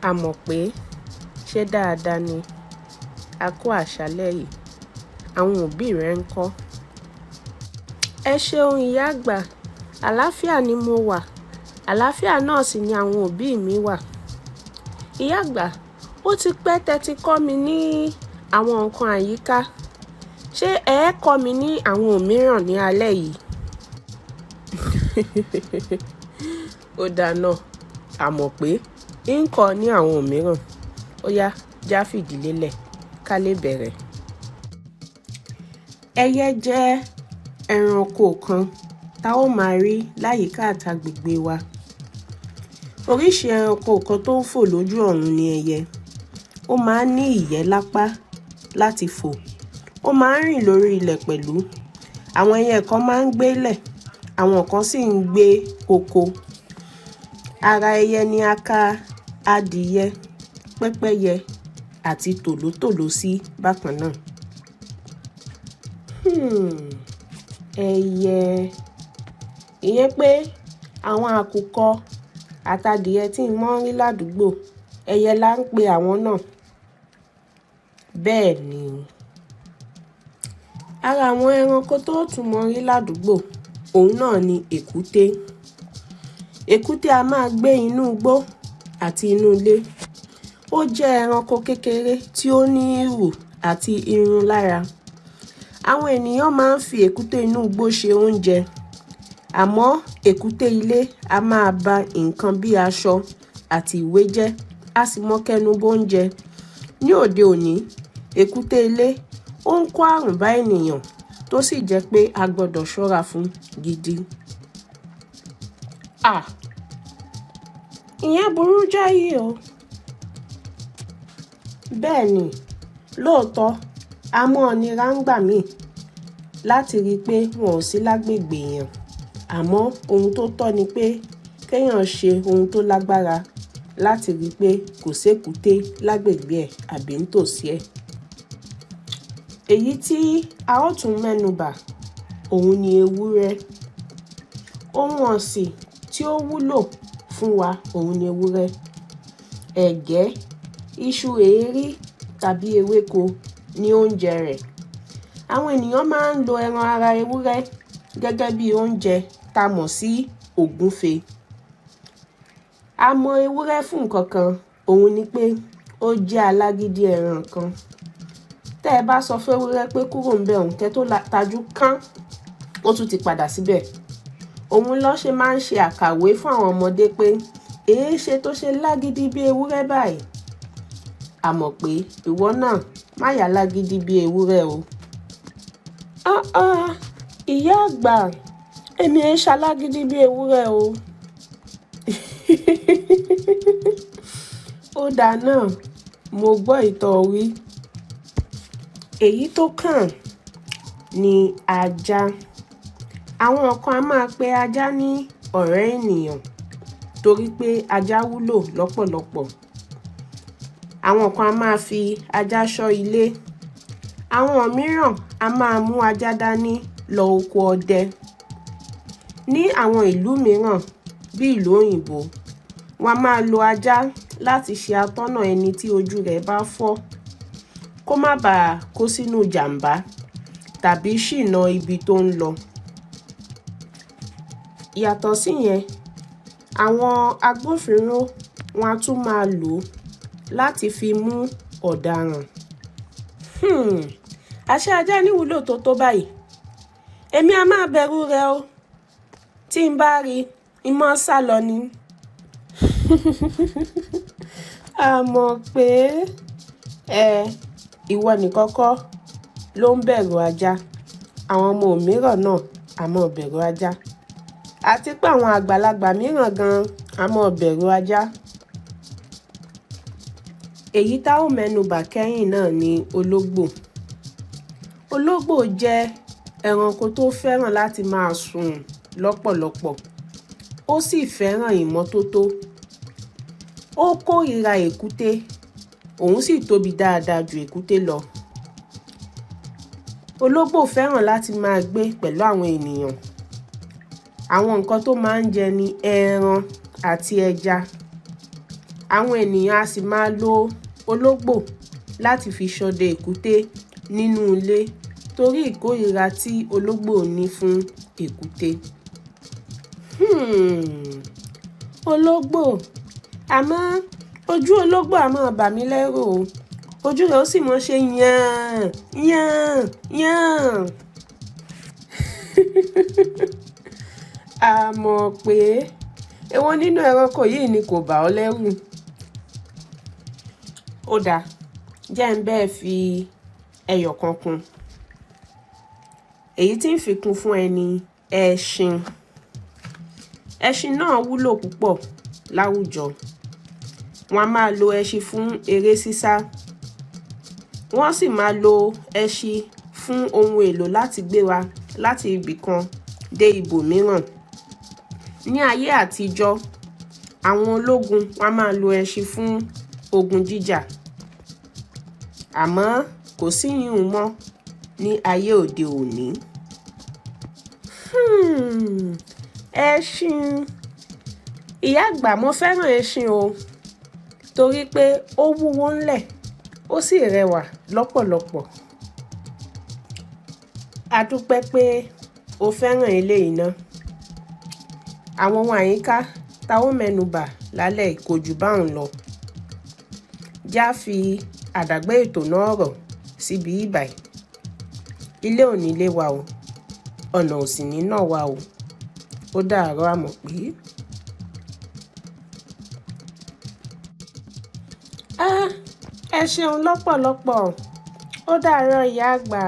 Àmọ̀pé, ṣé dáadáa ni? A kú àṣálẹ́ yìí. Àwọn òbí rẹ ńkọ́? Ẹ ṣeun ìyá àgbà, àlàáfíà ni mo wà. Àlàáfíà náà sì ni àwọn òbí mi wà. Ìyá àgbà, ó ti pẹ́ tẹ́ ti kọ́ mi ní àwọn nǹkan àyíká. Ṣé ẹ kọ́ mi ní àwọn òmíràn ní alẹ́ yìí? Ó dáa náà, Àmọ̀pé, ń kọ́ ọ ní àwọn òmíràn. Ó yá, já fìdí lélẹ̀, ká lè bẹ̀rẹ̀. Ẹyẹ jẹ́ ẹranko kan tá ó máa rí láyìíká àtàgbègbè wa. Oríṣi ẹranko kan tó ń fò lójú ọ̀run ni ẹyẹ. Ó máa ń ní ìyẹ́ lápá láti fò. Ó máa ń rìn lórí ilẹ̀ pẹ̀lú. Àwọn ẹyẹ kan máa ń gbélẹ̀, àwọn kan sì ń gbé oko. Ara ẹyẹ ni a ka adìyẹ, pẹ́pẹ́yẹ àti tòlótòló sí bákan náà. Hmm, ẹyẹ. Ìyẹn pé àwọn àkùkọ àtàdìẹ tí ń mọ́ rí ládùúgbò, ẹyẹ là ń pe àwọn náà. Bẹ́ẹ̀ ni. Ara àwọn ẹranko tó tún mọ́ rí ládùúgbò, òun náà ni èkúté. Èkúté a máa gbé inú igbó àti inú ilé. Ó jẹ́ ẹranko kékeré tí ó ní ìrù àti irun lára. Àwọn ènìyàn máa ń fi èkúté inú igbó ṣe oúnjẹ. Àmọ́ èkúté ilé a máa ba nǹkan bí aṣọ àti ìwé jẹ́, a sì mọ́ kẹ́nu bó oúnjẹ. Ní òde òní, èkúté ilé ó ń kó àrùn bá ènìyàn tó sì jẹ́ pé a gbọdọ̀ ṣọ́ra fún gidi. À! Ìyẹn burú jáyì o. Bẹ́ẹ̀ ni, lóòótọ́, a mọ̀ nira ń gbà mí láti rí pé wọn ò sí lágbègbè èèyàn. Àmọ́ ohun tó tọ́ ni pé kí èèyàn ṣe ohun tó lágbára láti rí pé kò sí èkúté lágbègbè ẹ̀ àbí ń tòsí ẹ̀. Èyí tí a ó tún mẹ́nu bà, òun ni ewúrẹ́. Ohun ọ̀sìn tí ó wúlò fún wa, òun ni ewúrẹ́. Ẹ̀gẹ́, iṣu èérí tàbí ewéko ni oúnjẹ rẹ̀. Àwọn ènìyàn máa ń lo ẹran ara ewúrẹ́ gẹ́gẹ́ bí oúnjẹ tá mọ̀ sí ògúnfe. A mọ ewúrẹ́ fún nǹkan kan, òun ni pé ó jẹ́ alágídí ẹran kan. Tẹ́ ẹ bá sọ fún ewúrẹ́ pé kúrò ń bẹ òun, kẹ́ tó tajú kán, ó tún ti padà síbẹ̀. Òun ló ṣe máa ń ṣe àkàwé fún àwọn ọmọdé pé èéṣe tó ṣe lágídí bí ewúrẹ́ báyìí. Àmọ̀pé ìwọ náà má yà lágídí bí ewúrẹ́ o. Àá, ìyá àgbà, èmi ẹ ṣalágídí bí ewúrẹ́ o. Ó dáa náà, mo gbọ́ ìtọ́ wí. Èyí tó kàn ni ajá. Àwọn kan a máa pe ajá ní ọ̀rẹ́ ènìyàn torí pé ajá wúlò lọ́pọ̀lọpọ̀. Àwọn kan a máa fi ajá ṣọ́ ilé. Àwọn mìíràn a máa mú ajá dání lọ oko ọdẹ. Ní àwọn ìlú mìíràn bí ìlú òyìnbó, wọ́n a máa lo ajá láti ṣe atọ́nà ẹni tí ojú rẹ̀ bá fọ́ kó má bàa kó sínú ìjàmbá tàbí ṣìnà ibi tó ń lọ. Yàtọ̀ sí yẹn, àwọn agbófinró wọn a tún máa lò ó láti fi mú ọ̀daràn. Hmm, àṣé ajá ní ìwúlò tó tó báyìí. Èmi a máa bẹ̀rù rẹ̀ o. Tí n bá rí, n máa sálọ ni. Àmọ̀pé, ẹ, ìwọ nìkan kọ́ ló ń bẹ̀rù ajá. Àwọn ọmọ mìíràn náà a máa bẹ̀rù ajá. Àti pé àwọn àgbàlagbà mìíràn gan a máa bẹ̀rù ajá. Èyí tá ó mẹ́nu bà kẹ́yìn náà ni ológbò. Ológbò jẹ́ ẹranko tó fẹ́ràn láti máa sùn lọ́pọ̀lọpọ̀. Ó sì fẹ́ràn ìmọ́tótó. Ó kórìíra èkúté, òun sì tóbi dáadáa ju èkúté lọ. Ológbò fẹ́ràn láti máa gbé pẹ̀lú àwọn ènìyàn. Àwọn nǹkan tó máa ń jẹ ni ẹran àti ẹja. Àwọn ènìyàn a sì máa lo ológbò láti fi ṣọdẹ èkúté nínú ilé torí ìkórìíra tí ológbò ní fún èkúté. Ológbò, àmọ́ ojú ológbò a máa bà mí lẹ́rù o. Ojú rẹ̀ ó sì máa ṣe yàn, yàn, yàn. A mọ̀ pé èwo nínú ẹranko yìí ni kò bà ọ́ lẹ́rù? Ó dáa, jẹ́ ń bẹ́ẹ̀ fi ẹyọ kan kún. Èyí tí ń fi kún fún ẹ ni ẹṣin. Ẹṣin náà wúlò púpọ̀ láwùjọ. Wọ́n a máa lo ẹṣin fún eré sísá. Wọ́n sì máa lo ẹṣin fún ohun èlò láti gbéra láti ibì kan dé ibòmíràn. Ní ayé àtijọ́, àwọn ológun wọ́n a máa lo ẹṣin fún ogun jíjà. Àmọ́ kò sí ìyun mọ́ ní ayé òde òní. Ẹṣin. Ìyá àgbà, mo fẹ́ràn ẹṣin o, torí pé ó wúwo ńlẹ̀, ó sì rẹwà lọ́pọ̀lọpọ̀. A dúpẹ́ pé o fẹ́ràn eléyìí ná. Àwọn ohun àyíká tá ó mẹ́nu bà lálẹ́ yìí kò jù báhun lọ. Já fi àdàgbé ètò náà rọ̀ síbí báyìí. Ilé ò ní lé wa o, ọ̀nà ò sì ní nà wá o. Ó dàárọ̀ Àmọ̀pé. Ah, ẹ ṣeun lọ́pọ̀lọpọ̀. Ó dàárọ̀ ìyá àgbà.